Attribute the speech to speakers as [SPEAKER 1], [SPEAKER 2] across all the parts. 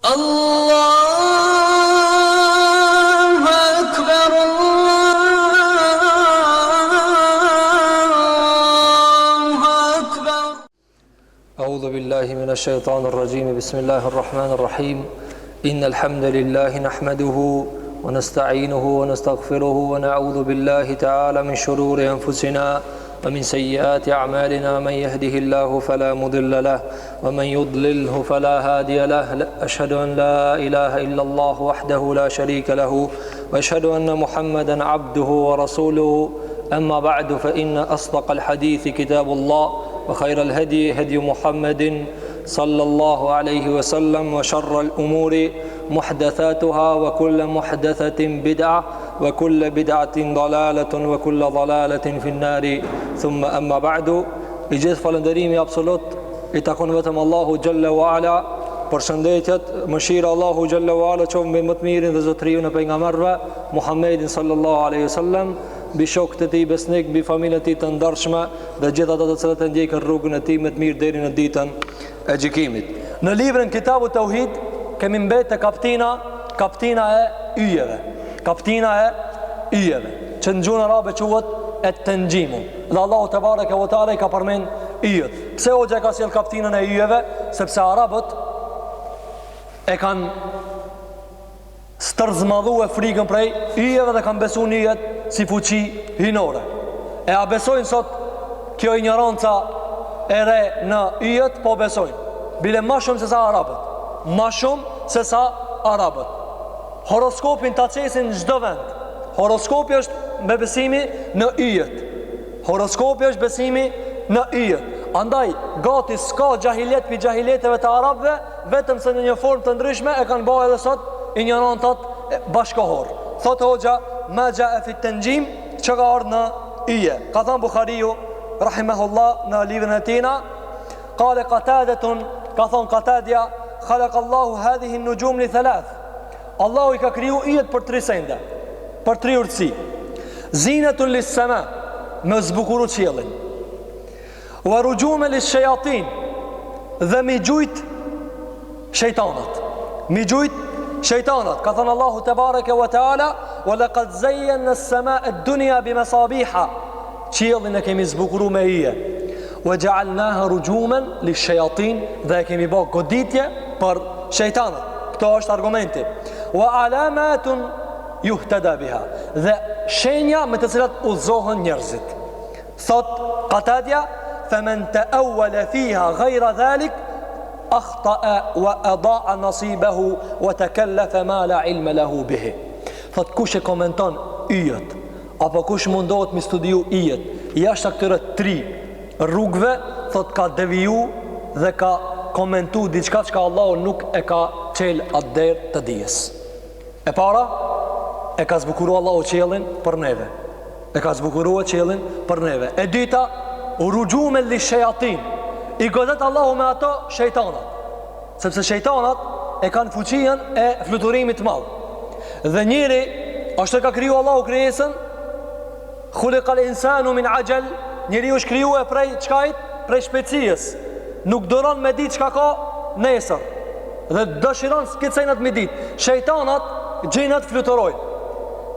[SPEAKER 1] Allahu Ekber Allahu Ekber
[SPEAKER 2] أعوذ بالله من الشيطان الرجيم بسم الله الرحمن الرحيم إن الحمد لله نحمده ونستعينه ونستغفره ونعوذ بالله تعالى من شرور أنفسنا ومن سيئات أعمالنا من يهده الله فلا مضل له ومن يضلله فلا هادي له أشهد أن لا إله إلا الله وحده لا شريك له وأشهد أن محمدا عبده ورسوله أما بعد فإن أصدق الحديث كتاب الله وخير الهدي هدي محمد صلى الله عليه وسلم وشر الأمور محدثاتها وكل محدثة بدعة وكل بدعة ضلالة وكل ضلالة في النار ثم أما بعد I gjithë falënderimi absolut i takon vetëm Allahu xhelle ue ala, përshëndetjet, mëshira Allahu xhelle ue ala qoftë mbi më të mirin dhe zotëriun e pejgamberëve, Muhammedin sallallahu alaihi wasallam, mbi shokët e tij besnik, mbi familjen e tij të ndershme dhe gjithë ata të cilët e ndjekin rrugën e tij me të mirë deri në ditën e gjykimit. Në librin Kitabu Tauhid kemi mbetë te kaptina, kaptina e yjeve. Kaptina e yjeve, që në gjuhën arabe quhet et-tenxhimu. Dhe Allahu tebareke ve teala i ka përmend yjet. Pse hoxha e ka sjell kaptinën e yjeve? Sepse arabët e kanë stërzmadhue frikën prej yjeve dhe kanë besu në yjet si fuqi hyjnore. E a besojnë sot kjo injoranca e re në yjet? Po besojnë. Bile ma shumë se sa arabët. Ma shumë se sa arabët. Horoskopin ta qesin në çdo vend. Horoskopi është me besimi në yjet. Horoskopi është besimi në yjet. Andaj, gati s'ka xhahilijet pi xhahilijeteve të arabëve, vetëm se në një formë të ndryshme e kanë ba edhe sot injorantat bashkëkohor. Thotë hoxha, ma xhae fit tenxhim, çka ka ardhë në yje. Ka thanë Buhariu, rahimehullah, në librin e tina, kale Katadetun, ka thonë Katadja, khalak Allahu hadhihi nuxhum li thalath. Allahu i ka kriju yjet për tri sende, për tri urtësi. Zinetun lis sema, me zbukuru qiellin. Wa rujumen lis shayatin, dhe mi gjujt shejtanat. Mi gjujt shejtanat. Ka thënë Allahu tebareke ve teala, "Wa laqad zayyana as-samaa ad-dunya bi masabiha." Qiellin e kemi zbukuru me yje. Wa ja'alnaha rujuman lish-shayatin dhe e kemi bë goditje për shejtanët. Këto është argumenti. Wa alamatun yuhtada biha. Dhe shenja me të cilat udhëzohen njerëzit. Thot Katadja, "Faman ta'awwala fiha ghayra dhalik akhta'a wa adaa nasibahu wa takallafa ma la ilma lahu bihi." Thot kush e komenton yjet Apo kush mundohet mi studiu yjet jashtë këtyre tri rrugëve, thot ka deviju dhe ka komentu diçka çka Allahu nuk e ka çel atë derë të dijes. E para, e ka zbukuru Allahu qiellin për neve. E ka zbukuru qiellin për neve. E dyta, ruxhumen li shejatin. I godet Allahu me ato shejtanat. Sepse shejtanat e kanë fuqinë e fluturimit të madh. Dhe njeri, ashtu e ka kriju Allahu krijesën, khuliqal insanu min ajal, njeriu është krijue prej çkajt, prej shpejtësisë. Nuk duron me ditë çka ka nesër. Dhe dëshiron këtë senat me ditë. Shejtanat, xhinat fluturojnë.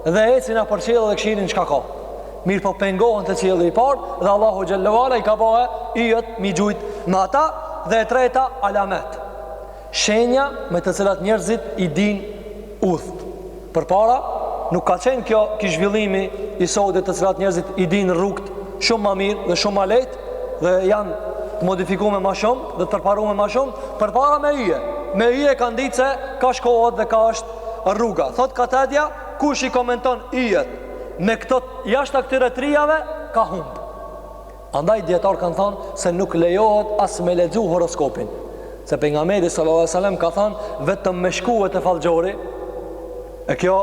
[SPEAKER 2] Dhe ecin nëpër qiell dhe kshirin çka ka. Mirëpo pengohen te qielli i parë dhe Allahu xhelle ve ala i ka ba yjet mi gjujt me ata dhe e treta alamet. Shenja me të cilat njerëzit i din udhët. Përpara nuk ka qenë kjo ky zhvillimi i sodit të cilat njerëzit i din rrugët shumë ma mirë dhe shumë ma lehtë dhe janë të modifikume ma shumë dhe të përparume ma shumë përpara me yje. Me yje kanë ditë se ka shkohet dhe ka është rruga. Thot Katadja, kush i komenton yjet me këto jashtë këtyre trijave ka humb. Andaj dijetarët kanë thanë se nuk lejohet as me lexu horoskopin. Se pejgamberi sallallahu alajhi wasallam ka thanë vetëm me shkue te fallxhori. E kjo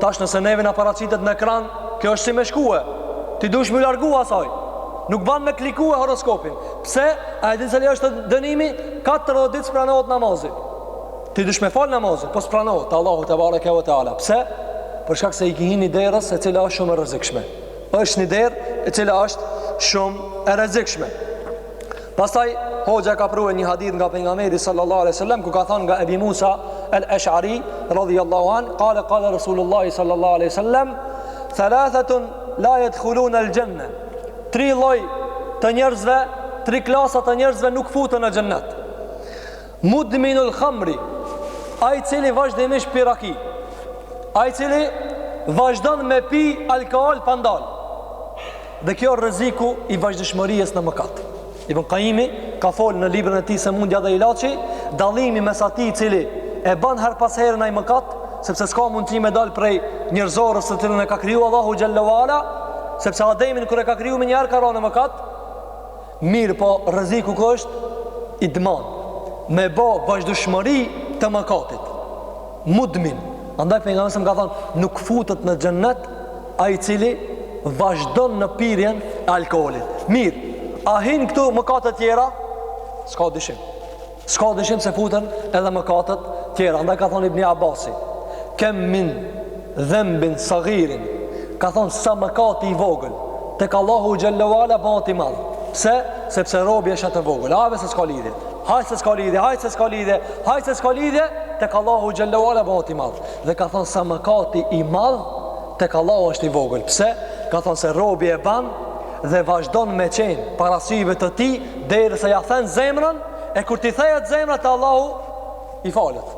[SPEAKER 2] tash nëse neve na paraqitet në ekran, kjo është si me shkue. Ti duhesh me largu asaj. Nuk ban me klikue horoskopin. Pse? A e din cili është dënimi? 40 ditë s'pranohet namazi. Ti dush me fal namazin, po s'pranohet te Allahu tebareke ve teala. Pse? Për shkak se i ki hi një derës e cila është shumë e rrezikshme. Është një derë e cila është shumë e rrezikshme. Pastaj hoxha ka prue një hadith nga pejgamberi sallallahu alaihi wasallam ku ka thënë nga Ebi Musa El-Esh'ari radhiyallahu an, qala qala Rasulullah sallallahu alaihi wasallam, "Thalathatun la yadkhuluna al-janna." Tri lloj të njerëzve, tri klasa të njerëzve nuk futen në xhennet. Mudminul khamri, ai i cili vazhdimisht pi raki. Ai i cili vazhdon me pi alkool pa ndal. Dhe kjo rreziku i vazhdueshmërisë në mëkat. Ibn Kajimi ka fol në librin e tij Sëmundja dhe ilaçi, dallimi mes atij i cili e ban her pas here naj mëkat, sepse s'ka mundësi me dal prej njerëzores të cilën e ka kriju Allahu xhelle ve ala, sepse Ademin kur e ka kriju menjëherë ka ra në mëkat, mirëpo rreziku ku është idman, me bo vazhdueshmëri të mëkatit. Mudmin. Andaj pejgamberi sa ka thonë, nuk futet në xhennet ai i cili vazhdon në pirjen e alkoolit. Mirë, a hin këtu mëkatet tjera? S'ka dyshim. S'ka dyshim se futen edhe mëkatet tjera. Andaj ka thonë Ibni Abasi, kem min dhenbin sagirin, ka thonë sa mëkati i vogël, tek Allahu xhelle ve ala bëhet i madh. Pse? Sepse robi e sheh të vogël. Hajde se s'ka lidhje. Hajde se s'ka lidhje, hajde se s'ka lidhje, hajde se s'ka lidhje, tek Allahu xhelle ve ala bëhet i madh. Dhe ka thonë sa mëkati i madh, tek Allahu është i vogël. Pse? Ka thonë se robi e ban dhe vazhdon me qenë para syve të tij derisa ja then zemrën e kur t'i thehet zemra te Allahu i falet.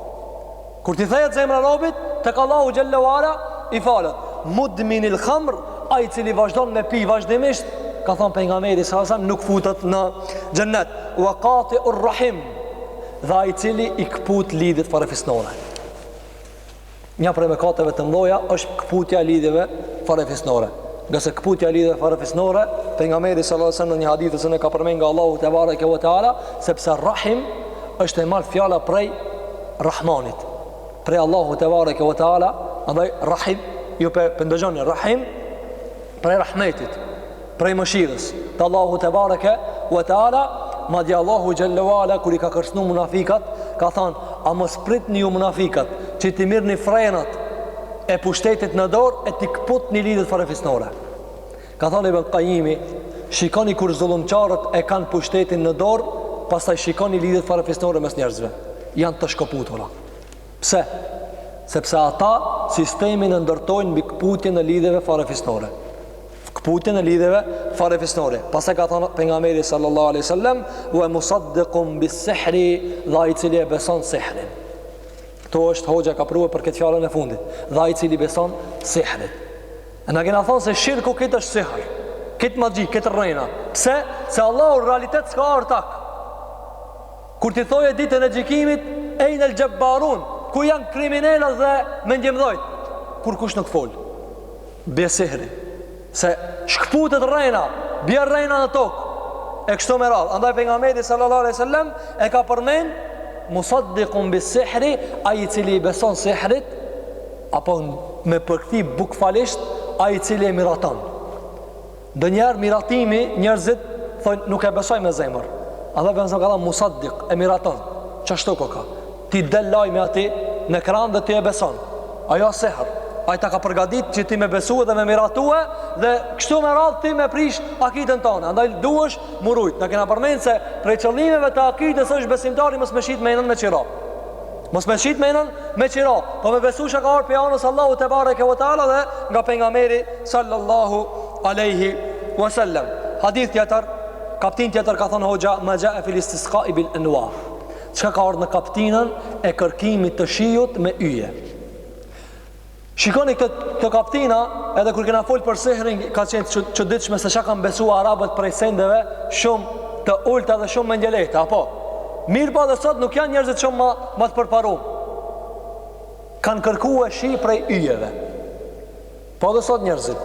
[SPEAKER 2] Kur t'i thehet zemra robit, tek Allahu xhelle ve ala i falet. Mudminil khamr, ai i cili vazhdon me pi vazhdimisht, ka thonë pejgamberi sallallahu alajhi wasallam nuk futet në xhennet. Wa qati'ur rahim, dhe ai i cili i kput lidhjet farefisnore. Një prej mëkateve të mëdha është këputja e lidhjeve farefisnore. Ngase këputja e lidhjeve farefisnore, pejgamberi sallallahu alajhi wasallam në një hadith se e ka përmend nga Allahu tebareke ve teala, sepse rahim është e marrë fjala prej Rahmanit, prej Allahu tebareke ve teala, andaj rahim ju pe ndëgjoni rahim prej rahmetit. prej mëshirës të Allahu tebareke ve teala, madje Allahu xhelle ve ala kur i ka kërcënu munafikat, ka thanë, a mos pritni ju munafikat që t'i mirrni frenat e pushtetit në dorë e t'i kputni lidhjet farefisnore. Ka thanë Ibn Kajimi, shikoni kur zullumqarët e kanë pushtetin në dorë, pastaj shikoni lidhjet farefisnore mes njerëzve. Janë të shkëputura. Pse? Sepse ata sistemin e ndërtojnë mbi këputjen e lidhjeve farefisnore. Këputjen e lidhjeve farefisnore. Pastaj ka thënë pejgamberi sallallahu alaihi wasallam, "Wa musaddiqun bis-sihri", dhe ai i cili e beson sihrin. Këtu është hoxha ka prue për këtë fjalën e fundit. Dhe ai i cili beson sihrin. E na kena thonë se shirku këtë është sihr. Këtë magji, këtë rrena. Pse? Se Allahu në realitet s'ka ortak. Kur t'i thoje ditën e gjykimit, ejnel xhebbarun, ku janë kriminelat dhe mendjemdhojt? Kurkush nuk fol. Bje sihri. Se shkëputet rrena, bje rrena në tokë. E kështu me radhë. Andaj pejgamberi sallallahu alaihi wasallam e ka përmend musaddikun bis sihri, ai i cili i beson sihrit apo me përkthi bukfalisht ai i cili e miraton. Ndonjëherë miratimi njerëzit thonë nuk e besoj me zemër. Andaj pejgamberi ka thënë musaddik e miraton. Qashtu koka. Ti del lajmi aty në ekran dhe ti e beson. Ajo sihr. Ai ta ka përgatit që ti me besu dhe me miratue dhe kështu me radhë ti me prish akiden tane. Andaj duhesh m'u rujt. Na kena përmend se prej qëllimeve të akides është besimtari mos me shit menën me qira. Mos me shit menën me qira, po me besu çka ka ardhur prej anës Allahu tebareke ve teala dhe nga pejgamberi sallallahu alaihi wasallam. Hadith tjetër, kaptin tjetër ka thënë hoxha ma jaa fil istisqa bil anwa. Çka ka ardhur në kaptinën e kërkimit të shiut me yje. Shikoni këtë këto kaptina, edhe kur kena fol për sihrin, ka qenë të çuditshme se çka kanë besu arabët prej sendeve shumë të ulta dhe shumë mendjelehta, apo? Mirëpo edhe sot nuk janë njerëzit shumë ma, ma të përparum. Kanë kërkue shi prej yjeve. Po edhe sot njerëzit,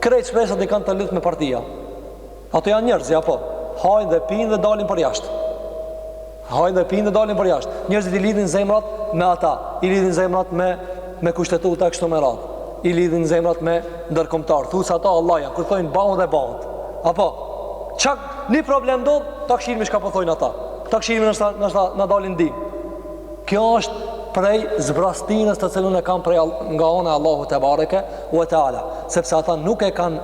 [SPEAKER 2] krejt shpresat i kanë të lidhë me partia. Ato janë njerëz, apo? Hajnë dhe pinë dhe dalin për jashtë. Hajnë dhe pinë dhe dalin për jashtë. Njerëzit i lidhin zemrat me ata, i lidhin zemrat me me kushtetuta e kështu me radhë. I lidhin zemrat me ndërkombëtar. Thu se ata Allah janë, kur thonë bahu dhe bahet. Apo çak një problem do, ta kshirmi çka po thonë ata. Ta kshirmi ndoshta ndoshta na dalin din. Kjo është prej zbrastinës të cilën e kanë prej nga ana e Allahu tebareke ve teala, sepse ata nuk e kanë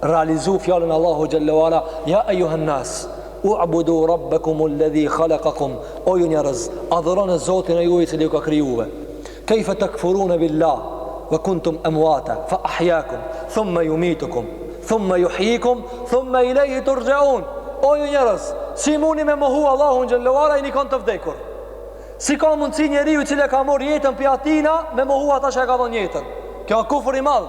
[SPEAKER 2] realizu fjalën Allahu xhelle ve ala ja ejuhen nas. U'budu rabbakum alladhi khalaqakum. O ju njerëz, adhurone Zotin e juaj i cili ju ka krijuar. Kejfe tekfurune billah wa kuntum amwata fa ahyakum thumma yumitukum thumma yuhyikum thumma ilayhi turja'un. O ju njerëz, si muni me mohu Allahun xhelle ve ala jeni kon të vdekur? Si ka mundësi njeriu i cili e ka marrë jetën prej atina me mohu ata që e ka dhënë jetën? Kjo është kufër i madh.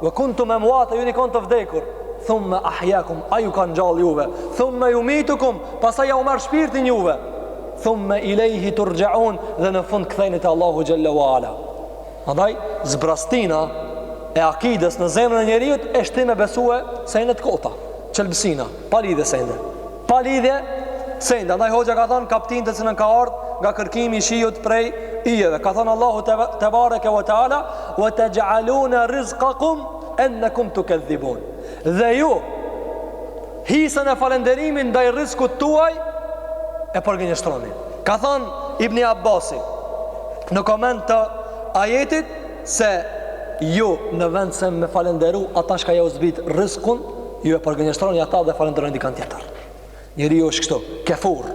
[SPEAKER 2] Wa kuntum amwata ju jeni kon të vdekur. Thumma ahyakum ai ju ka ngjall juve. Thumma yumitukum pastaj jau merr shpirtin juve. Thumma ilayhi turja'un dhe në fund ktheheni te Allahu xhelle ve ala. Andaj zbrastina e akidës në zemrën e njeriut e shtin me besue sende të kota, qelbësina, pa lidhje sende. Pa lidhje sende. Andaj hoxha ka thënë kaptinë të cilën ka ardhë nga kërkimi i shiut prej yjeve. Ka thënë Allahu tebareke ve teala wa taj'aluna rizqakum annakum tukadhibun. Dhe ju hisën e falënderimit ndaj rrizkut tuaj e përgënjeshtroni. Ka thënë Ibni Abbasi në koment të ajetit se ju në vend se me falënderu ata çka jau zbrit rrizkun Ju e përgënjeshtroni ata dhe falënderoni dikan tjetër. Njeriu është kështu, kefur,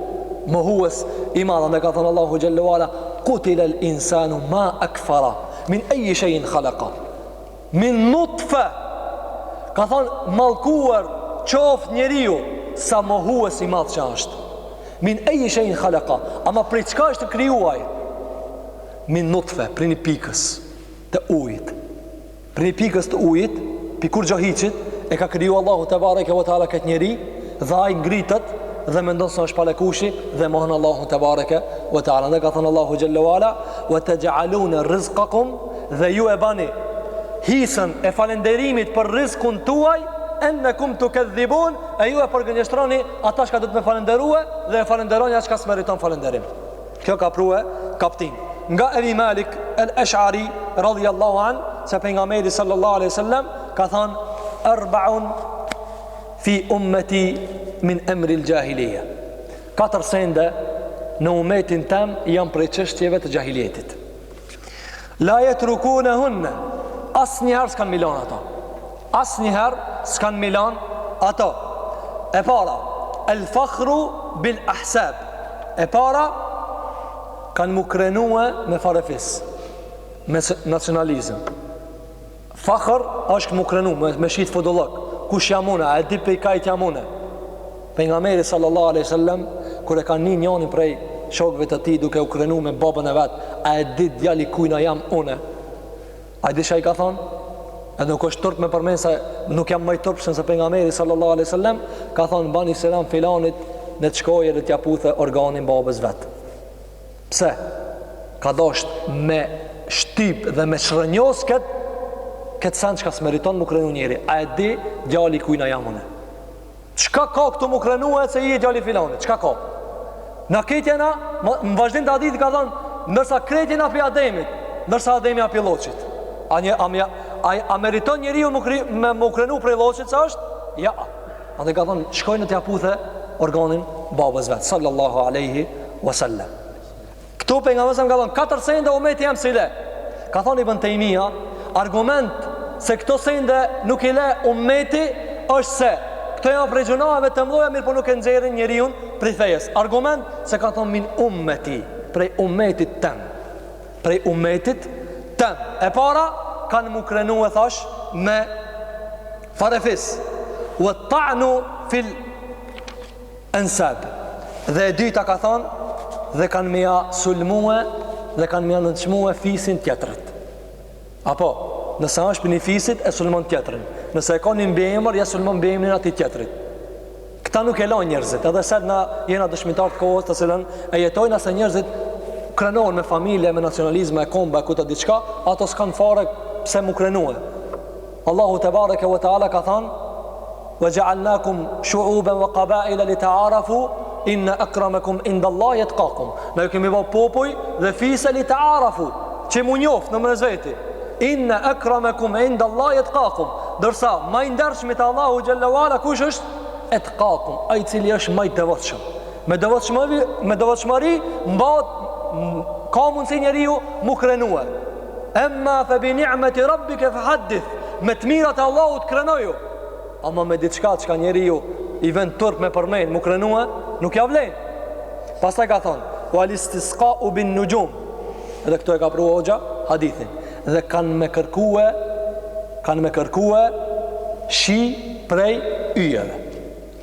[SPEAKER 2] mohues i madh, andaj ka thënë Allahu xhelle ve ala, "Kutila al-insanu ma akfara min ayyi shay'in khalaqa." Min nutfa. Ka thënë mallkuar qoftë njeriu sa mohues i madh që është. Min ayyi shay'in khalaqa. Ama prej çka është kriju ai? Min nutfa, prej një pikës të ujit. Prej një pikës të ujit, pi kurgjo hiçit, e ka kriju Allahu tebareke ve teala këtë njeri dhe ai ngritet dhe mendon se është palekushi dhe mohon Allahu tebareke ve teala. Dhe ka thënë Allahu xhelle ve ala: "Wa taj'aluna rizqakum" dhe ju e bani hisën e falënderimit për rizkun tuaj ennekum tukedhibun e ju e përgënjeshtroni ata çka duhet me falënderue dhe e falënderoni atë çka s'meriton falënderim. Kjo ka prue kaptinë. Nga Ebi Malik el Esh'ari radhiyallahu an se pejgamberi sallallahu alaihi wasallam ka thënë erbaun fi ummeti min emri al-jahiliya. Katër sende në umetin tem janë prej çështjeve të xhahilijetit. La yatrukunahunna asnjëherë s'kan me i lon ato. Asnjëherë s'kan me i lon ato. E para, el fakhru bil ahsab. E para, kanë m'u krenue me farefis, me nacionalizëm. Fakhr është m'u krenu, me, me shit fodullëk. Kush jam une, a e di prej kajt jam une. Pejgamberi sallallahu alaihi wasallam kur e ka ni njonin prej shokëve të tij duke u krenu me babën e vet, a e di djali kujna jam une. A e di çka i ka thonë? E nuk është turp me përmend se nuk jam më i turpshëm se pejgamberi sallallahu alaihi wasallam ka thonë bani selam filanit le të shkojë dhe t'ia puthe organin babës vet. Pse? Ka dasht me shtyp dhe me çrrënjos kët këtë sen çka s'meriton m'u krenu njeri. A e di djali kujna jam unë? Çka ka këtu m'u krenue se je djali filanit? Çka ka? Na krejt jena, në vazhdim të hadithit ka thonë, ndërsa krejt jena prej Ademit, ndërsa Ademi a prej lloçit. A, një, a, a, a meriton njeriu m'u kri, me m'u krenu prej lloçit sa është? Ja. Andaj ka thonë, shkoj le t'ia puthe organin babës vet, sallallahu aleyhi wasallam. Këtu pejgamberi sa ka thonë katër sende umeti jem s'i le. Ka thonë Ibn Tejmija, argument se këto sende nuk i le umeti është se këto janë prej gjynaheve të mëdha, mirëpo nuk e nxjerrin njeriun prej fejes. Argument se ka thonë min ummeti, prej ummetit tem. Prej ummetit tem. E para kanë m'u krenu e thash me farefis. Wa ta'nu fil Ensab. Dhe e dyta ka thonë, dhe kanë me ja sulmue dhe kanë me ja nënçmue fisin tjetrit. Apo, nëse është prej një fisit, e sulmon tjetrin. Nëse e ka një mbiemër, ja sulmon mbiemrin atij tjetrit. Këta nuk e lanë njerëzit, edhe sot na jena dëshmitar të kohës të cilën e jetojna se njerëzit krenohen me familje, me nacionalizme, e kombe, e ku ta di çka, ato s'kanë fare pse m'u krenue. Allahu tebareke ve teala ka thënë: "Wa ja'alnakum shu'uban wa qaba'ila lita'arafu inna akramakum inda Allahi atqakum." Na ju kemi bë popuj dhe fise lita'arafu, që m'u njoft në mes veti. Inna akramakum inda Allahi atqakum. Ndërsa ma i ndershmi te Allahu xhelle ve ala kush është? Etqakum, ai i cili është ma i devotshëm. Me devotshmëri, me devotshmëri mbahet ka mundësi njeriu m'u krenue. Emma fe bi ni'meti rabbike fe haddith. Me të mirat e Allahut krenoju. Ama me diçka çka njeriu. i vjen turp me përmend, m'u krenue, nuk ja vlen. Pastaj ka thonë, wal istisqa'u bin nujum. Edhe këtu e ka pru hoxha hadithin. Dhe kanë me kërkue, kanë me kërkue shi prej yjeve.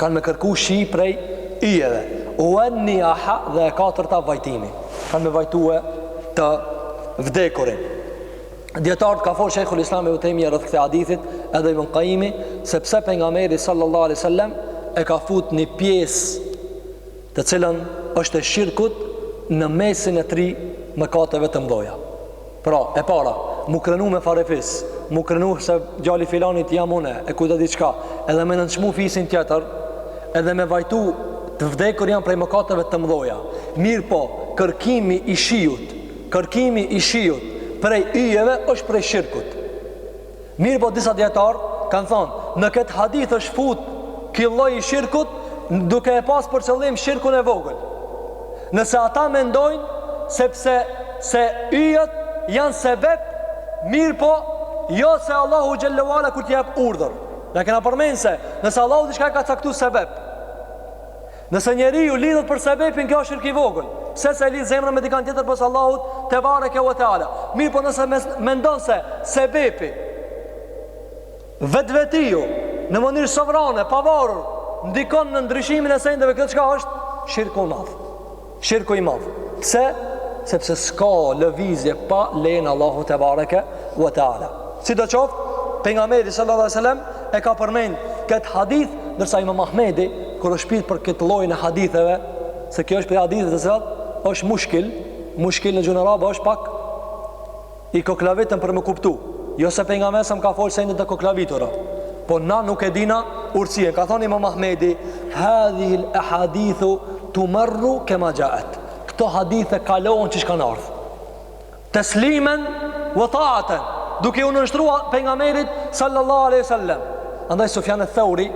[SPEAKER 2] Kanë me kërku shi prej yjeve. Uen nijaha dhe e katërta vajtimi. Kanë me vajtue të vdekurin. Dijetarët ka folë Shejhul Islam Ibn Tejmije rreth këtij hadithit edhe Ibn Kajimi se pse pejgamberi sallallahu alaihi wasallam e ka fut një pjesë të cilën është e shirkut në mesin e tri mëkateve të mdhoja. Pra, e para, m'u krenu me farefis, m'u krenu se djali filanit jam une, e ku ta di çka, edhe me nënçmu fisin tjetër, edhe me vajtu të vdekur janë prej mëkateve të mdhoja. Mirëpo, kërkimi i shiut, Kërkimi i shiut prej yjeve është prej shirkut. Mirëpo disa dijetarë kanë thonë, në këtë hadith është fut ky lloj i shirkut duke e pas për qëllim shirkun e vogël. Nëse ata mendojnë sepse se yjet janë sebep, mirëpo jo se Allahu xhelle ue ala kur t'jep urdhër. Na kena përmend se nëse Allahu diçka e ka caktu sebep, Nëse njeriu lidhet për sebepin, kjo është shirk i vogël. Pse se e lidh zemrën me dikan tjetër pos Allahut tebareke ve teala. Mirëpo nëse mendon se sebepi vetvetiu në mënyrë sovrane, pavarur, ndikon në ndryshimin e sendeve, kjo çka është shirku i madh. Shirku i madh. Pse? Sepse s'ka lëvizje pa lejen e Allahut tebareke ve teala. Sidoqoftë, pejgamberi sallallahu alajhi wasallam e ka përmend këtë hadith, ndërsa Imam Ahmedi kur është pyet për këtë llojin e haditheve, se kjo është prej haditheve të cilat është mushkil, mushkil në gjuhën arabe është pak i koklavitën për me kuptu. Jo se pejgamberi sa ka folë sende të koklavitura, po na nuk e dina urtësinë. Ka thonë Imam Ahmedi, hadhihi al-ahadithu tumarru kama ja'at. Këto hadithe kalohen qysh kanë ardhur. Teslimen wa ta'aten, duke u nënshtruar pejgamberit sallallahu alaihi wasallam. Andaj Sufjan eth-Theuri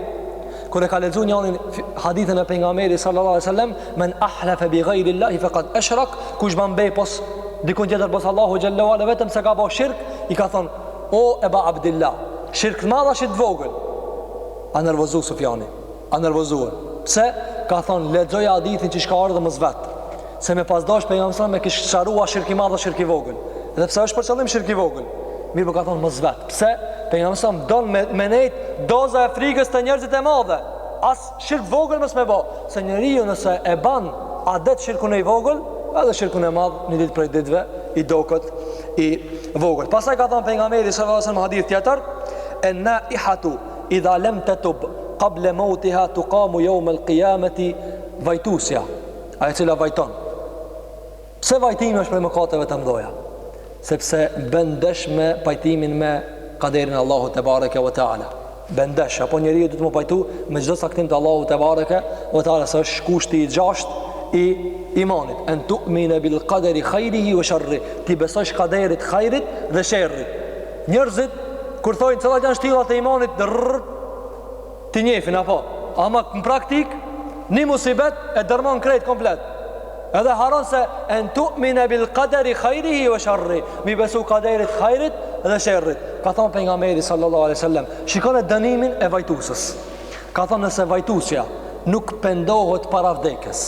[SPEAKER 2] kur e ka lexu njanin hadithin e pejgamberit sallallahu alaihi wasallam, men ahlafa bi ghayri Allahi faqad ashrak, kush ban be pos dikun tjetër pos Allahu xhelle ue ala vetëm se ka bo shirk, i ka thonë o Eba Abdillah, shirk të madh a shirk të vogël? A nervozu Sufjani? A nervozue? Pse? Ka thonë lexoje hadithin qysh ka ardhë mos vet. Se me pas dash pejgamberi sa me kish sqaru a shirk i madh a shirk i vogël. Edhe pse është për qëllim shirk i vogël. Mirëpo ka thonë mos vet. Pse? Pejgamberi sa don me, me nejt doza e frigës te njerëzit e madhe. As shirk vogël mos me bo. Se njeriu nëse e ban adet shirkun e vogël, edhe shirkun e madh një ditë prej ditëve i doket i vogël. Pastaj ka thonë pejgamberi sallallahu alajhi wasallam hadith tjetër, en naihatu idha lam tatub qabla mautiha tuqamu yawm al-qiyamati vajtusja ajo e cila vajton. Pse vajtimi është prej mëkateve të mëdha? Sepse ben ndesh me pajtimin me kaderin e Allahut tebareke ve teala. Ben ndesh, apo njeriu duhet m'u pajtu me çdo caktim të Allahut tebareke ve teala, se është kushti i gjashtë i imanit. En tu'mine bil kaderi hajrihi ve sharri. T'i besojsh kaderit hajrit dhe sherrit. Njerëzit, kur thojnë cilat janë shtyllat e imanit, drrrr, T'i njefin, apo? Ama në praktik, një musibet e dërmon krejt komplet. Edhe harron se en tu'mine bil kaderi hajrihi ve sharri, mi besu kaderit hajrit dhe sherrit. Ka thonë pejgamberi sallallahu alaihi sallam, shikone dënimin e vajtusës. Ka thonë nëse vajtusja nuk pendohet para vdekjes,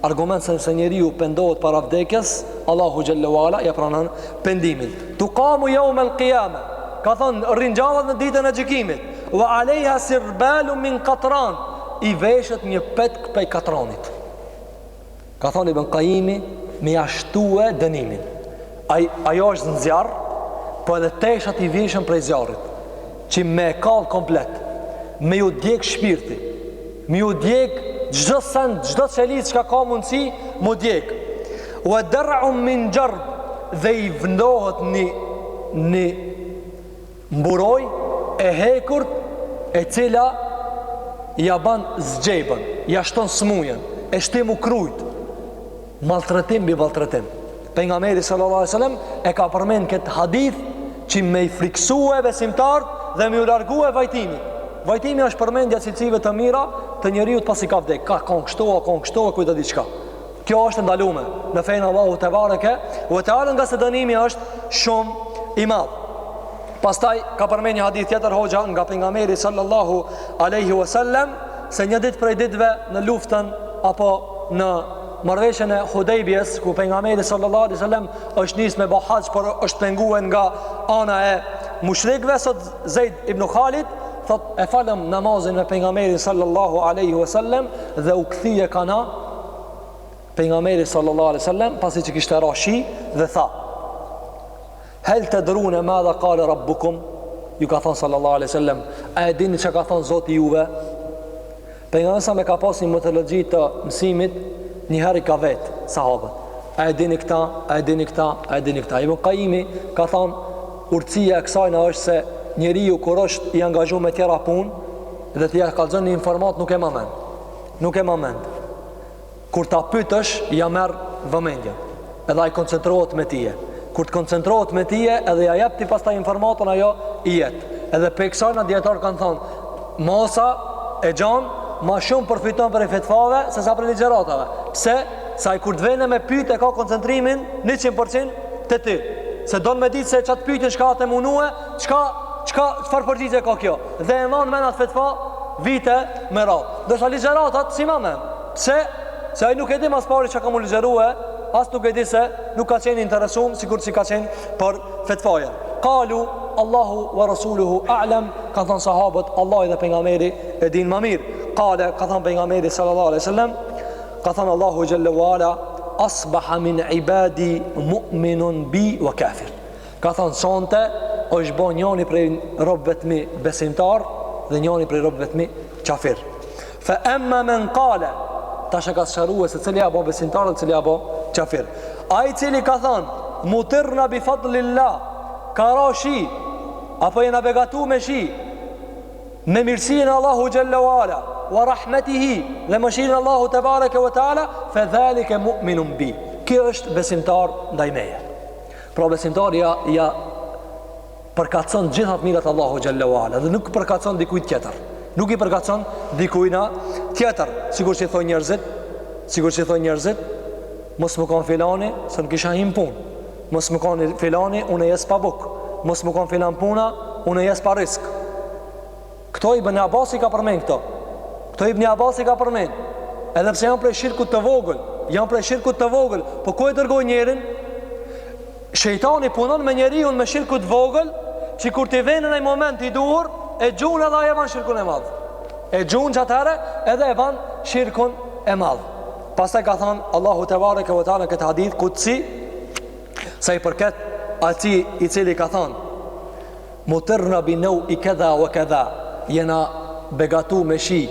[SPEAKER 2] Argument se nëse njeriu pendohet para vdekjes, Allahu xhelle ue ala ja pranon pendimin. Tuqamu yawm al-qiyama. Ka thonë ringjallet në ditën e gjykimit. Wa alejha sirbalu min katran. I veshet një petk prej katranit. Ka thonë Ibn Kajimi me ja shtue dënimin. Ai, ajo është në zjarr, po edhe teshat i vishen prej zjarrit, që me e kall komplet, me ju djeg shpirti, me ju djeg çdo send, çdo qelizë çka ka mundësi, m'u djeg. Wa der'un min xherb, dhe i vnohet një, një mburojë e hekurt e cila ja ban zgjebën, ja shton smujën, e shti m'u krujt, Maltretim mbi maltretim. Pejgamberi sallallahu alajhi wasallam e ka përmend këtë hadith që me i friksue besimtarët dhe me ju largue vajtimit. Vajtimi është përmendja e cilësive të mira të njeriut pasi ka vdek. Ka kon kështu, a kon kështu, a kujt diçka. Kjo është e ndalume në fenë e Allahut tebareke ve teala ngase dënimi është shumë i madh. Pastaj ka përmend një hadith tjetër hoxha nga pejgamberi sallallahu alaihi wasallam. se një ditë prej ditëve në luftën apo në marrëveshjen e Hudejbjes, ku pejgamberi sallallahu alaihi wasallam është nis me bo haxh, por është pengue nga ana e mushrikëve, thot Zeid ibn Khalid, thot e falëm namazin me pejgamberin sallallahu alaihi wasallam dhe u kthye ka na pejgamberi sallallahu alaihi wasallam pasi që kishte ra shi dhe tha Hel tedrune madha kale rabbukum Ju ka thonë sallallahu alaihi sallam A e dini çka ka thonë zoti juve Pejgamberi sa me ka pas një metodologji të mësimit Njëherë i ka vet sahabët A e dini këta, a e dini këta, a e dini këta Ibn Kajimi ka thonë Urtësia e kësajna është se Njeriu kur është i angazhu me tjera punë Dhe ti ja kallzon një informatë nuk e ma mend Nuk e ma mend Kur ta pytësh, ja merr vëmendjen. Edhe ai koncentrohet me tije. Kur të koncentrohet me tije, edhe ja jep ti pastaj informatën, ajo i jet. Edhe prej kësajna dijetarët kanë thonë, masa e gjanë, ma shumë përfiton prej fetvave, se sa prej ligjëratave. Pse? Se ai kur të vene me pytë e ka koncentrimin 100% te ti. Se don me ditë se qatë pytjen çka atë e munue, çka, çka, çfarë përgjigje ka kjo. Dhe e man men atë fetva vite me radhë. Ndërsa ligjëratat, s'i man men. Pse? Se ai nuk e di mas pari çka ka mu ligjërue, as nuk e di se nuk ka qenë interesum, sikur që ka qenë për fetvajen. Kalu, Allahu wa Rasuluhu a'lam, kanë thënë sahabët, Allahu dhe pejgamberi e din ma mirë. Kale, ka thënë pejgamberi sallallahu alaihi wasallam, ka thënë Allahu xhelle wa ala, asbaha min ibadi mu'minun bi wa kafir. Ka thënë sonte është bo njoni prej robëve të mi besimtar dhe njoni prej robëve të mi qafir. Fe emma men kale, tash e ka sqarue se cili a bo besimtar dhe cili a bo qafir. Ai cili ka thënë, mutirna bi fadlillah, ka ra shi, apo jena begatu me shi, me mirësinë e Allahu xhelle wa ala, wa rahmetihi, dhe mëshirën e Allahu tebareke wa teala, fe dhalike mu'minun bi. Ky është besimtar ndaj meje. Pra besimtari ja, ja përkatëson gjitha të mirat Allahu xhelle wa ala dhe nuk përkatëson dikujt tjetër. Nuk i përkatëson dikujna tjetër, sikur që thonë njerëzit, sikur që thonë njerëzit, mos me kon filani, se nuk kisha hi n'punë. Mos me kon filani, unë jes pa bukë. Mos me kon filan puna, unë jes pa risk. Këto Ibn Abasi ka përmend këto. Këto Ibn Abasi ka përmend. Edhe pse janë prej shirkut të vogël, janë prej shirkut të vogël, po ku e dërgojnë njerin? Shejtani punon me njeriun me shirkut të vogël, që kur t'i vjen në moment i duhur, e gjun edhe ai e ban shirkun e madh. E gjun që atëherë edhe e ban shirkun e madh. Pastaj ka thënë Allahu tebareke ve teala këtë hadith kudsi sa i përket atij i cili ka thënë Mutirna bi neui kedha wa kedha, jena begatu me shi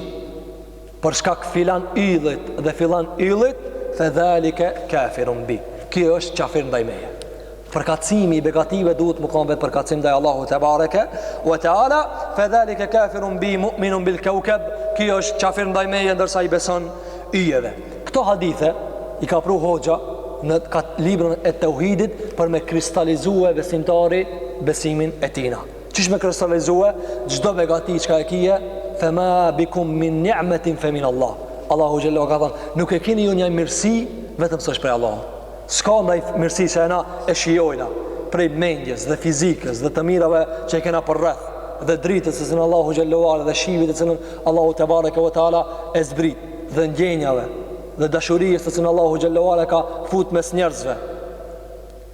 [SPEAKER 2] për shkak filan yllit dhe filan yllit, fe dhalike kafirun bi. Ky është qafir ndaj meje. Përkatësimi i begative duhet me kanë vetë përkatësim ndaj Allahu tebareke wa teala, fe dhalike kafirun bi mu'minun bil kaukeb, ky është qafir ndaj meje ndërsa i beson yjeve. Këto hadithe i ka pru hoxha në kat librën e teuhidit për me kristalizue besimtari besimin e tina. Qysh me kristalizue çdo begati çka e kije, fe ma bikum min ni'metin fe min Allah. Allahu xhelle ka thonë, nuk e kini ju një mirësi vetëm se është prej Allahut. S'ka ndaj mirësi që e na e shijojna prej mendjes dhe fizikës dhe të mirave që e kena përreth dhe dritës së cilën Allahu xhelle ve ala dhe shiut të cilën Allahu tebareke ve teala e zbrit dhe ndjenjave dhe dashurisë të cilën Allahu xhelle ve ala ka fut mes njerëzve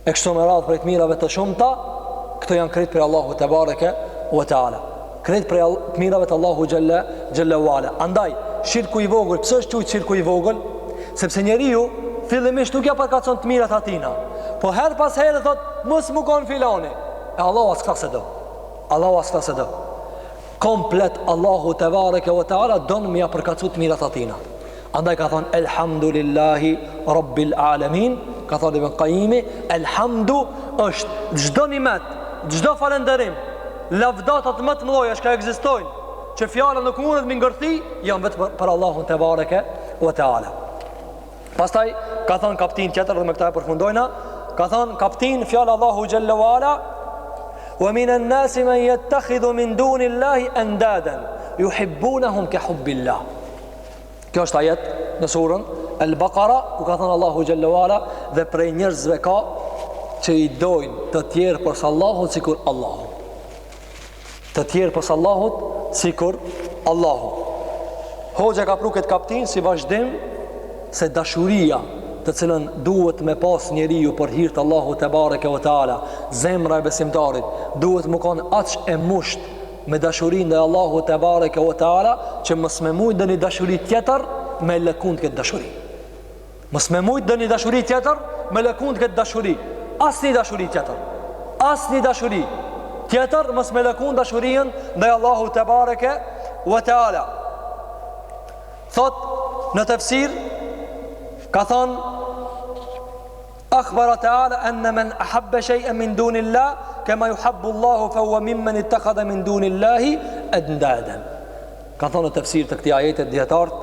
[SPEAKER 2] e kështu me radhë prej të mirave të shumta këto janë krejt prej Allahu tebareke ve teala krejt prej të mirave të Allahu xhelle xhelle ve ala andaj shirku i vogël pse është quajt shirku i vogël sepse njeriu fillimisht nuk ja përkatëson të mirat atina po her pas here thot mos m'u kon filani e Allahu as këta s'e do Allahu as këta s'e do Komplet Allahu tebareke ve teala don me ja përkatësu të mirat atina. Andaj ka thonë Elhamdulillahi Rabbil Alamin, ka thonë Ibn Qayimi, Elhamdu është çdo nimet, çdo falënderim, lavdatat më të mëdha që ekzistojnë, që fjala nuk mundet m'i ngërthi, janë vetëm për, për Allahun tebareke ve teala. Pastaj ka thënë kaptin tjetër dhe me këtë e përfundojna, ka thënë kaptin fjala Allahu xhelle ve ala wa min an-nasi man yattakhidhu min duni Allahi andadan yuhibbunahum ka hubbillah. Kjo është ajet në surën El-Baqara ku ka thënë Allahu xhelle ve ala dhe prej njerëzve ka që i dojnë të tjerë pos Allahut sikur Allahu. Të tjerë pos Allahut sikur Allahu. Hoxha ka pru këtë kaptinë si vazhdim se dashuria të cilën duhet me pas njeriu për hir të Allahut tebareke ve teala, zemra e besimtarit duhet me kon aq e musht me dashuri ndaj Allahut tebareke ve teala që mos me mujt ndonjë dashuri tjetër me lëkund këtë dashuri. Mos me mujt ndonjë dashuri tjetër me lëkund këtë dashuri. Asnjë dashuri tjetër. Asnjë dashuri tjetër mos me lëkund dashurinë ndaj Allahut tebareke ve teala. Thot në tefsir ka thonë Akhbara Teala enne men ahabbe shej'en min dunillah kema juhabbu Allahu fe huwa mimmen ittekhadhe min dunillahi endaden. Ka thonë në tefsir të këtij ajeti dijetarët,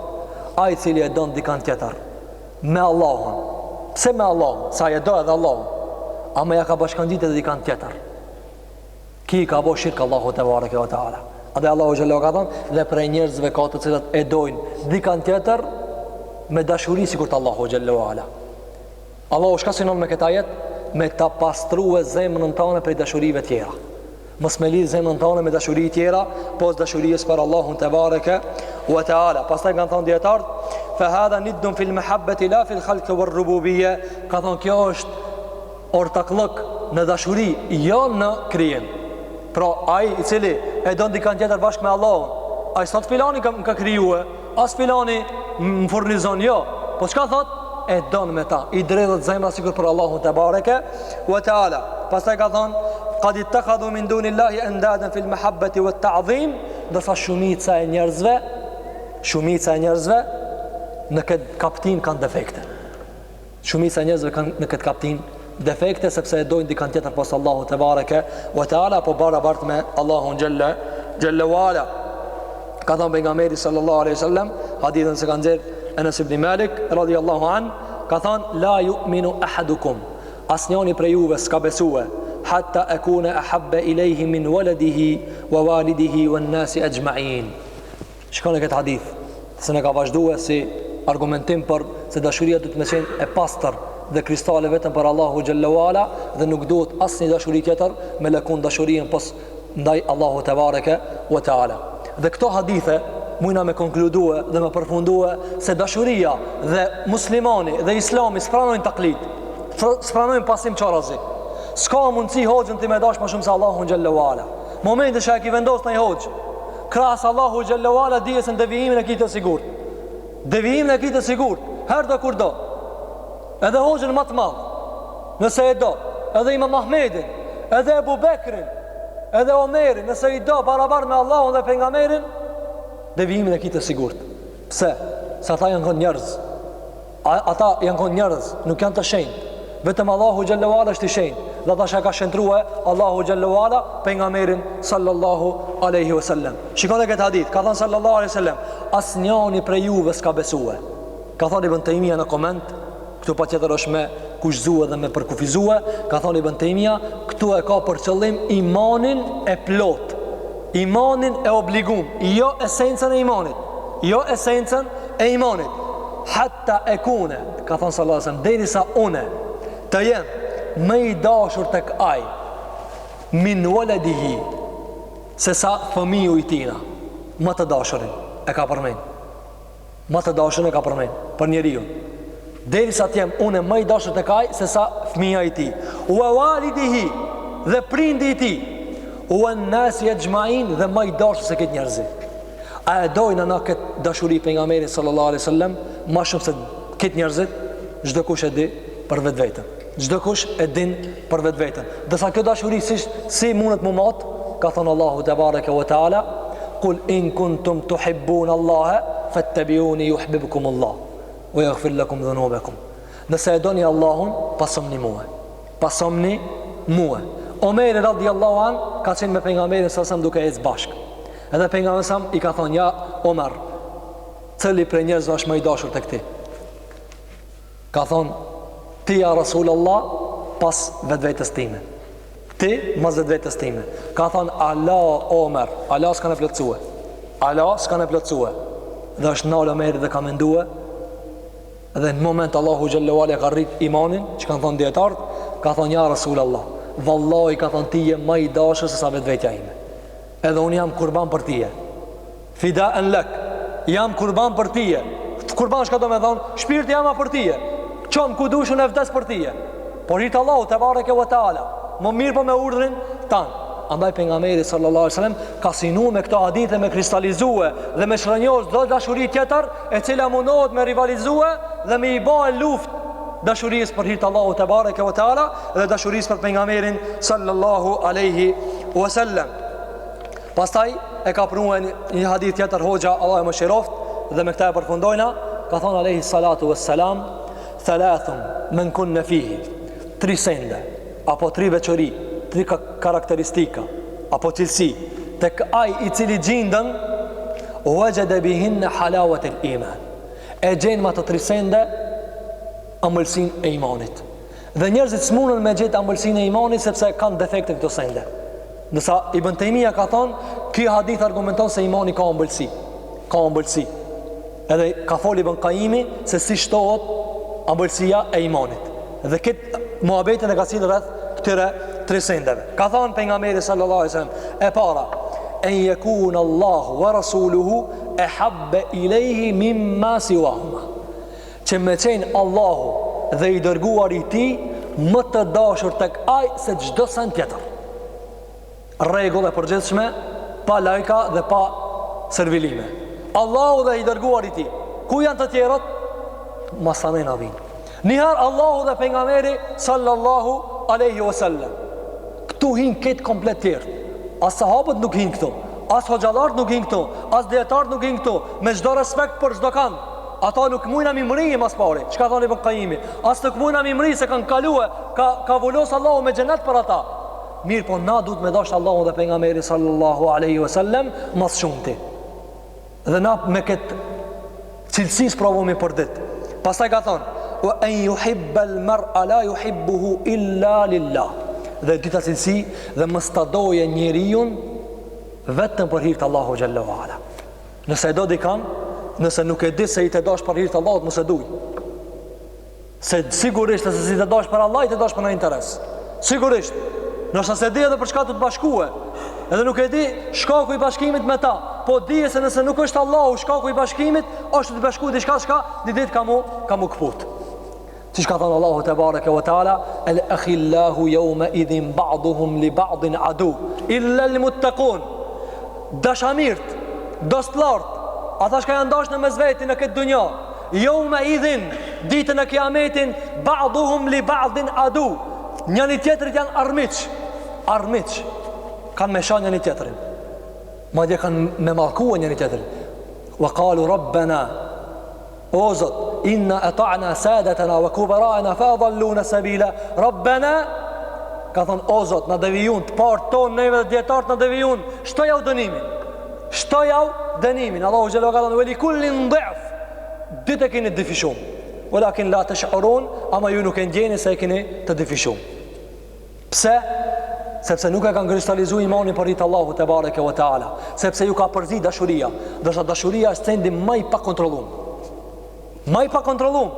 [SPEAKER 2] ai i cili e don dikan tjetër me Allahun. Pse me Allahun? Se ai e do edhe Allahun. Ama ja ka bashkangjit edhe dikan tjetër. Ky i ka bo shirk Allahut tebareke ve teala. Edhe Allahu xhelle ka thonë, dhe prej njerëzve ka të cilët e dojnë dikan tjetër me dashuri sikur të Allahu xhelle ve ala. Allahu çka synon me këtë ajet? Me ta pastrue zemrën tane prej dashurive tjera. Mos me lidh zemrën tane me dashuri tjera, pos dashurisë për Allahun tebareke ve teala. Pastaj kanë thonë dijetarët, fa hadha niddun fil mahabbati la fil khalq war rububiyya, ka thonë kjo është ortakllëk në dashuri, jo në krijim. Pra ai i cili e don dikan tjetër bashkë me Allahun, ai s'thot filani ka, më ka krijue, as filani më furnizon, jo. Po çka thot? E don me ta, i dredhet zemra sikur për Allahun tebareke ve teala. Pastaj ka thonë, kad ittekhadhu min dunillahi endaden fil mehabbeti ve ta'dhim, ndërsa shumica e njerëzve, shumica e njerëzve në këtë kaptinë kanë defekte. Shumica e njerëzve kanë në këtë kaptinë defekte sepse e dojnë dikan tjetër pos Allahut tebareke ve teala apo barabart me Allahun xhelle xhelle ve ala. Ka thënë pejgamberi sallallahu alaihi wasallam, hadithin se ka nxjerr Enes ibn Malik radhiyallahu an, ka thënë la yu'minu ahadukum asnjani prej juve s'ka besue hatta akuna ahabba ilayhi min waladihi wa walidihi wan nasi ajma'in. Shikoni këtë hadith, se na ka vazhdue si argumentim për se dashuria duhet me qenë e pastër dhe kristale vetëm për Allahu xhelle ve ala dhe nuk duhet asnjë dashuri tjetër me lëkund dashurinë pos ndaj Allahu tebareke ve teala. Dhe këto hadithe mujna me konkludue dhe me përfundue se dashuria dhe muslimani dhe islami s'pranojnë taklid, s'pranojnë pasim qarazi. S'ka mundësi hoxhën ti me dash ma shumë se Allahu xhelle ve ala. Momentin që e ki vendos një hoxhë, Krahas Allahu xhelle ve ala dije se në devijimin e ki të sigurt. Devijimin e ki të sigurt, herë do kur do. Edhe hoxhën ma të madh, nëse e do, edhe Imam Ahmedin, edhe Ebu Bekrin, edhe Omerin, nëse i do barabar me Allahun dhe pejgamberin, devijimin e ki të sigurt. Pse? Se ata janë kon njerëz. Ata janë kon njerëz, nuk janë të shenjtë. Vetëm Allahu xhelle ve ala është i shenjtë. Dhe ata që e ka shenjtrue Allahu xhelle ve ala pejgamberin sallallahu alaihi wasallam. Shikoni këtë hadith, ka thënë sallallahu alaihi wasallam, asnjani prej juve s'ka besue. Ka thënë Ibn Taymija në koment, këtu patjetër është me kushtëzue dhe me përkufizue, ka thënë Ibn Taymija, këtu e ka për qëllim imanin e plot, imanin e obligum, jo esencën e imanit, jo esencën e imanit. Hatta ekune, ka thënë sallallahu alaihi wasallam, derisa une të jem më i dashur tek ai min waladihi se sa fëmiu i tina, më të dashurin e ka përmend. Më të dashurin e ka përmend për njeriun. Derisa të jem une më i dashur tek ai se sa fëmija i tij. Wa walidihi dhe prindi i tij. Wa nasi ajma'in dhe më i dashur se krejt njerëzit. A e dojna na këtë dashuri pejgamberin sallallahu alaihi wasallam ma shumë se krejt njerëzit? Çdokush e di për vetveten. Çdokush e din për vetveten. Ndërsa kjo dashuri si si mundet mu mat? Ka thënë Allahu tebareke ve teala, "Kul in kuntum tuhibbun Allaha fattabi'uni yuhibbukum Allah wa yaghfir lakum dhunubakum." Nëse e doni Allahun, pasomni mua. Pasomni mua. Omeri radiallahu an ka qenë me pejgamberin sallallahu alaihi wasallam duke ecë bashkë. Edhe pejgamberi sa i ka thonë ja Omer, cili prej njerëzve është më i dashur tek ti? Ka thonë ti ja Rasulullah pas vetvetes time. Ti mas vetvetes time. Ka thonë ala Omer, ala s'kanë plotësue. Ala s'kanë plotësue. Dhe është nalë Omeri dhe ka mendue dhe në moment Allahu xhelle ve ala ka rrit imanin, që kanë thonë dijetarët, ka thonë ja Rasulullah, vallahi ka thonë ti je më i dashur se sa vetvetja ime. Edhe unë jam kurban për tije. Fidaen lek. Jam kurban për tije. Kurban çka do me thonë? Shpirti jem a për tije. Çom ku dush unë vdes për tije. Për hir të Allahut tebareke ve teala. Më mirë po me urdhrin tan. Andaj pejgamberi sallallahu alaihi wasallam ka synu me këto hadithe me kristalizue dhe me çrrënjos çdo dashuri tjetër e cila mundohet me rivalizue dhe me i ba luftë dashurisë për hir të Allahut tebareke ve teala dhe dashurisë për pejgamberin sallallahu alaihi wasallam. Pastaj e ka prue një, një hadith tjetër hoxha Allahu e mëshiroftë dhe me këta e përfundojna, ka thonë alaihi salatu wassalam thalathun men kunne fihi tri sende apo tri veçori, tri karakteristika apo cilësi tek ai i cili gjinden wajada bihinna halawat al-iman. E gjen me ato tri sende ëmbëlsinë e imanit. Dhe njerëzit s'munën me gjetë ëmbëlsinë e imanit sepse kanë defekte këto sende. Ndërsa Ibn Tejmija ka thonë, ky hadith argumenton se imani ka ëmbëlsi. Ka ëmbëlsi. Edhe ka fol Ibn Kajimi se si shtohet ëmbëlsia e imanit. Dhe këtë muhabetin e ka sjellë rreth këtyre tri sendeve. Ka thonë pejgamberi sallallahu alaihi wasallam, e para, en jekun Allahu wa rasuluhu ehabbe ilejhi mimma siwahuma. Që me qenë Allahu dhe i dërguari i tij më të dashur tek ai se çdo send tjetër. Rregull e përgjithshme, pa lajka dhe pa servilime. Allahu dhe i dërguari i tij. Ku janë të tjerët? Masanej na vijnë. Njëherë Allahu dhe pejgamberi sallallahu alaihi wasallam. Këtu hinë krejt komplet tjerët. As sahabët nuk hinë këtu, as hoxhallarët nuk hinë këtu, as dijetarët nuk hinë këtu. Me çdo respekt për çdo kan. Ata nuk mujna m'i mrri mas pari. Çka thonë Ibn Kajimi? As nuk mujna m'i mrri se kanë kalue, ka, ka vulos Allahu me xhenet për ata. Mirëpo na duhet me dashtë Allahun dhe pejgamberin sallallahu aleyhi ve sellem mas shumti. Dhe na me këtë cilësi sprovohemi për ditë. Pastaj ka thonë, wa en juhibbel mer'a la juhibbuhu illa lillah. Dhe e dyta cilësi, dhe mos ta doje njeriun vetëm për hir të Allahu xhelle ve ala. Nëse e do dikan, nëse nuk e di se je tu e dash për hir të Allahut, mos e duj. Se sigurisht nëse s'je tu e dash për Allah, je tu e dash për një interes. Sigurisht. Ndoshta s'e di edhe për çka tu të bashkue. Edhe nuk e di shkaku i bashkimit me ta. Po dije se nëse nuk është Allahu shkaku i bashkimit, është tu të bashku diçka çka një ditë ka mu ka mu kput. Siç ka thënë Allahu tebareke ve teala, el akhillahu yawma idhin ba'dhum li ba'din adu illa al muttaqun. Dashamirt, dostlart, ata çka janë dashtë në mes veti në këtë dunja, yawma idhin, ditën e kiametin, ba'dhum li ba'din adu. Njëni tjetrit janë armiq, armiq kanë me sha njëni tjetrin. Madje kanë me mallkue njëni tjetrin. Wa qalu rabbana O Zot, inna ata'na sadatana wa kubara'ana fa adalluna sabila. Rabbana ka thon o Zot, na devijun të parët tonë neve dhe dijetarët na devijun, shtojau dënimin. Shtojau dënimin. Allahu xhelle ka thon ve li kullin dhif. Dytë e keni dyfishum. Walakin la tash'urun, ama ju nuk e ndjeni se e keni të dyfishum. Pse? Sepse nuk e kanë kristalizu imanin për hir të Allahut tebareke ve teala. Sepse ju ka përzi dashuria. Ndërsa dashuria është sendi ma i pakontrollum. Ma i pakontrollum.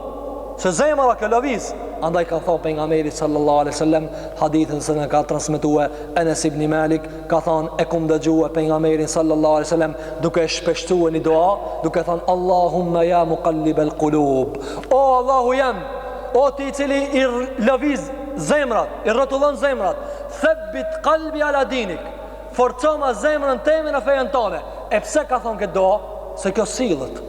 [SPEAKER 2] Se zemra kjo lëviz. Andaj ka thonë pejgamberi sallallahu alaihi wasallam hadithin se na ka transmetue Enes ibn Malik ka thonë e kum dëgjue pejgamberin sallallahu alaihi wasallam duke e shpeshtue një dua duke thonë Allahumma ya muqallib al-qulub o Allahu jem O ti i cili i lëviz zemrat, i rrotullon zemrat, thebbit kalbi ala dinik, forcoma zemrën teme në fejën tane. E pse ka thonë këtë dua? Se kjo sillet.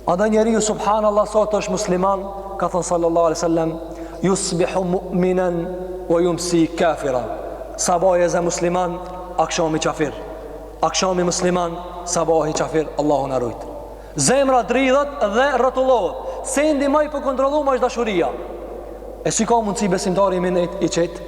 [SPEAKER 2] Andaj njeriu subhanallah sot është musliman, ka thonë sallallahu alaihi wasallam, yusbihu mu'minan wa yumsi kafira. Sabahi e zë musliman, akshami qafir. Akshami musliman, sabahi qafir, Allahu na rujt. Zemra dridhet dhe rrotullohet. Sendi ma i pakontrollum është dashuria. E si ka mundësi besimtari me nejt i qetë?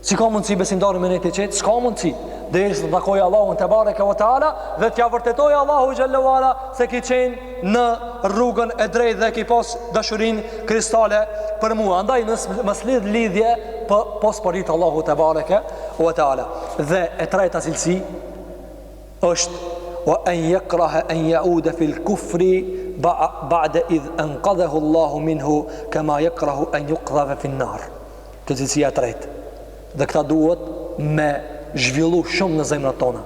[SPEAKER 2] Si ka mundësi besimtari me nejt i qetë? S'ka mundësi. Derisa të takojë Allahun tebareke ve teala dhe t'ja vërtetojë Allahu xhelle ve ala se ki qenë në rrugën e drejtë dhe ki pas dashurinë kristale për mua. Andaj mos lidh lidhje po, pos për hir të Allahut tebareke ve teala. Dhe e treta cilësi është wa an yakraha an yauda fil kufri ba'da idh anqadhahu Allahu minhu kama yakrahu an yuqdhafa fin nar. Kjo cilësia e tretë. Dhe këta duhet me zhvillu shumë në zemrat tona.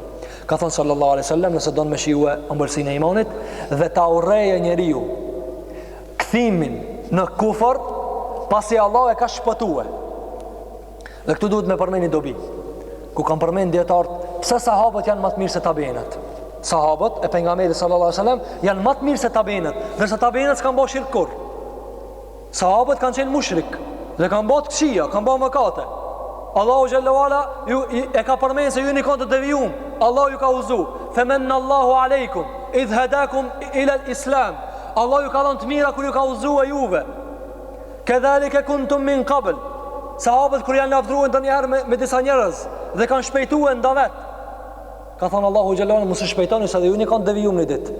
[SPEAKER 2] Ka thënë sallallahu alaihi wasallam, nëse don me shijue ëmbëlsinë e imanit dhe ta urrejë njeriu kthimin në kufër pasi Allahu e ka shpëtue. Dhe këtu duhet me përmend një dobi. Ku kanë përmend dijetarët pse sahabët janë më të mirë se tabiinët. Sahabët e pejgamberit sallallahu alaihi wasallam janë më të mirë se tabiinët, ndërsa tabiinët s'kan bërë shirk kurrë. Sahabët kanë qenë mushrik dhe kanë bërë të këqija, kanë bërë mëkate. Allahu xhelle ve ala ju e ka përmend se ju jeni kon të devijum. Allahu ju ka udhëzu. Femenna Allahu alejkum idh hadakum ila al-islam. Allahu ju ka dhënë të mira kur ju ka udhëzu juve. Kedhalike kuntum min qabl. Sahabët kur janë lavdruar ndonjëherë me, me disa njerëz dhe kanë shpejtuar n'davet. Ka thënë Allahu xhelle ve ala mos u shpejtoni se dhe ju jeni kon devijum një ditë.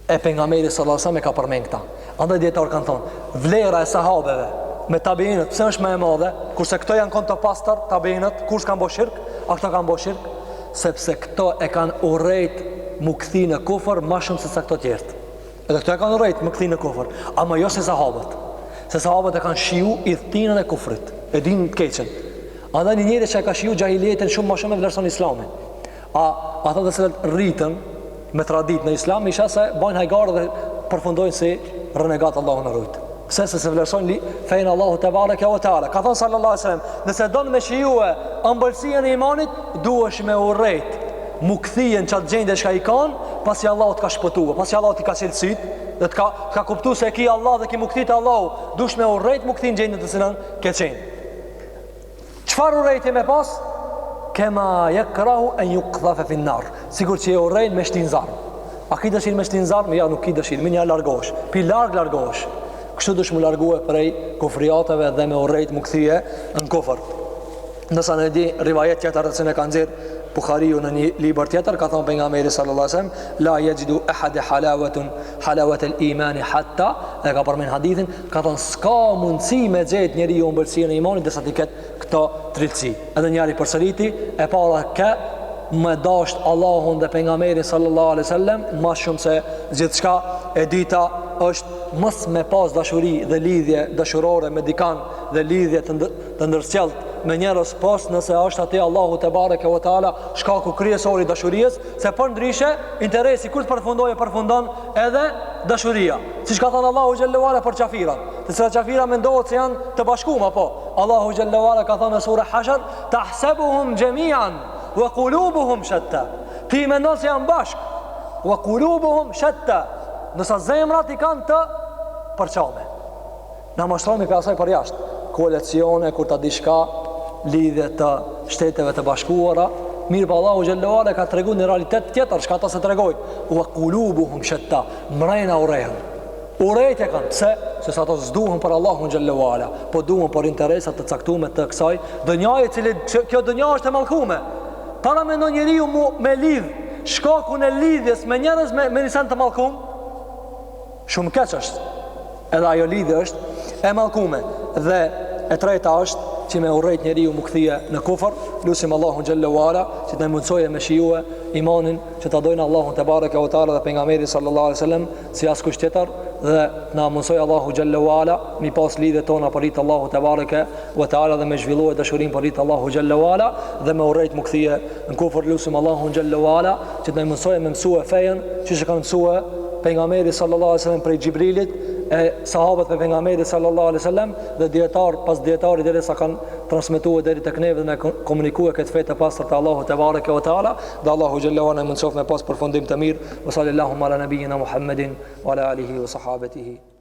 [SPEAKER 2] E pejgamberi sallallahu alajhi wasallam e ka përmend këta. Andaj dijetarët kanë thonë, vlera e sahabeve me tabiinët pse është më e madhe, kurse këto janë kon të pastër, tabiinët, kurrë s'kanë bo shirk, a këto kanë bo shirk, sepse këto e kanë urrejt mu kthi në kufër ma shumë se sa këto tjerët. Edhe këto e kanë urrejt mu kthi në kufër, ama jo se sahabët. Se sahabët e kanë shiju idhtinën e kufrit, e dinë të keqen. Andaj një njeri që e ka shiju xhahilijetin shumë ma shumë e vlerëson islamin. A ata të cilët rritën me traditë në islam, i sheh se bajnë hajgare dhe përfundojnë si renegat Allahu na rujt. Pse se s'e vlerësojnë fenë Allahu tebareke ve teala. Ka thënë sallallahu alaihi wasallam, nëse don me shijue ëmbëlsinë e imanit, duhesh me urrejt mu kthy në qatë gjendje çka je kanë, pasi Allahu të ka shpëtue, pasi Allahu t'i ka çelë sytë, dhe të ka, të ka kuptu se e ki Allah dhe ki mu kthy te Allahu, duhesh me urrejt mu kthy në gjendje të cilën ke qenë. Çfarë urrejtje me pas? Kema jekrahu en jukdhafe fin nar. Sikur që e urrejnë me shti n'zjarm. A ki dëshirë me shti n'zjarm? Ja, nuk ki dëshirë. Menjëherë largohesh. Pi larg largohesh. Kështu duhesh mu largue prej kufrijateve dhe me urrejt mu kthye në kufër. Ndërsa në një rivajet tjetër të cilën e ka nxjerr Buhariu në një libër tjetër ka thënë pejgamberi sallallahu alajhi wasallam la yajidu ahad halawatun halawat al-iman hatta e ka përmend hadithin Ka thonë, s'ka mundësi me gjetë njeriu ëmbëlsinë e imanit, derisa t'i ketë këto tri cilësi. Edhe njëherë i përsëriti, e para ke me dasht Allahun dhe pejgamberin sallallahu alaihi wasallam ma shumë se gjithçka e dyta është mos me pas dashuri dhe lidhje dashurore me dikan dhe lidhje të, ndër, të ndërsjellt me njerëz pos nëse është aty Allahu tebareke ve teala shkaku kryesor i dashurisë se përndryshe interesi kur të përfundojë përfundon edhe dashuria. Siç ka thënë Allahu xhelle ve ala për qafirat, të cilat qafira mendohet se janë të bashkuar, apo Allahu xhelle ve ala ka thënë në sure Hashr, tahsabuhum jami'an wa qulubuhum shatta. Ti mendon se janë bashk, wa qulubuhum shatta. Ndërsa zemrat i kanë të përçame. Na mashtrohemi prej asaj përjashtë, koalicione, kur ta diçka, lidhje të shteteve të bashkuara, mirëpo Allahu xhelle ve ala ka tregu një realitet tjetër, çka ata s'e tregojnë, wa kulubuhum shetta, mrena urrehen. Urrejtje kanë, pse? Se sa ato s'duhen për Allahun xhelle ve ala, po duhen për interesa të caktume të kësaj dynjaje, cili, që, kjo dynja është e mallkume. Paramendo njeriu mu me lidh, shkakun e lidhjes me njerëz me, me një sen të mallkum, Shumë keq është. Edhe ajo lidhje është e mallkume. Dhe e treta është që me urrejt njeriu mu kthye në kufër, lusim Allahun xhelle ve ala që të na mundësojë me shijue imanin, që ta dojnë Allahun tebareke ve teala dhe pejgamberin sallallahu alaihi wasallam si askush tjetër dhe na mundësojë Allahu xhelle ve ala mi pas lidhjet tona për hir të Allahut tebareke ve teala dhe me zhvillue dashurinë për hir të Allahut xhelle ve ala dhe me urrejt mu kthye në kufër lusim Allahun xhelle ve ala që të na mundësojë me mësue fejën qysh e kanë mësue pejgamberi sallallahu alaihi wasallam prej Xhibrilit e sahabët prej pejgamberit sallallahu alaihi wasallam dhe dietar pas dietari derisa kanë transmetuar deri tek neve dhe me komunikue këtë fe të pastër të Allahut tebareke ve teala dhe Allahu xhelle ve ala na mundësoftë me pas përfundim të mirë wa sallallahu ala nabiyina Muhammedin wa ala alihi wa sahabatihi.